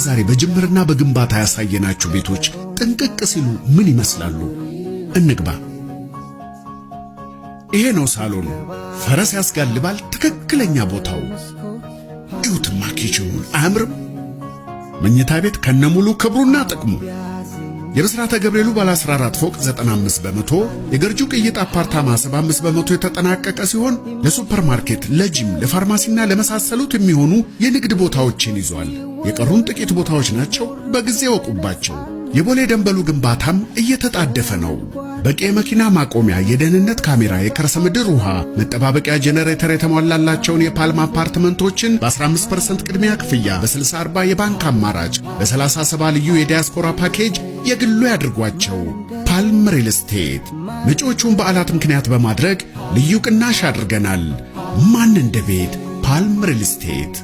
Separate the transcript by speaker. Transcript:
Speaker 1: ዛሬ በጅምርና በግንባታ ያሳየናችሁ ቤቶች ጥንቅቅ ሲሉ ምን ይመስላሉ? እንግባ። ይሄ ነው ሳሎኑ። ፈረስ ያስጋልባል። ትክክለኛ ቦታው። እዩትማ kitchen ኑን፣ አያምርም? መኝታ ቤት ከነሙሉ ክብሩና ጥቅሙ። የብስራተ ገብርኤሉ ባለ 14 ፎቅ 95%፣ የገርጂው ቅይጥ አፓርታማ 75% የተጠናቀቀ ሲሆን ለሱፐርማርኬት፣ ለጂም፣ ለፋርማሲና ለመሳሰሉት የሚሆኑ የንግድ ቦታዎችን ይዟል። የቀሩን ጥቂት ቦታዎች ናቸው። በጊዜ እወቁባቸው። የቦሌ ደንበሉ ግንባታም እየተጣደፈ ነው። በቂ የመኪና ማቆሚያ፣ የደህንነት ካሜራ፣ የከርሰ ምድር ውሃ፣ መጠባበቂያ ጄኔሬተር የተሟላላቸውን የፓልም አፓርትመንቶችን በ15% ቅድሚያ ክፍያ፣ በ60/40 የባንክ አማራጭ፣ በ30/70 ልዩ የዲያስፖራ ፓኬጅ የግሉ ያድርጓቸው። ፓልም ሪል ስቴት መጪዎቹን በዓላት ምክንያት በማድረግ ልዩ ቅናሽ አድርገናል። ማን እንደ ቤት፣ ፓልም ሪል ስቴት።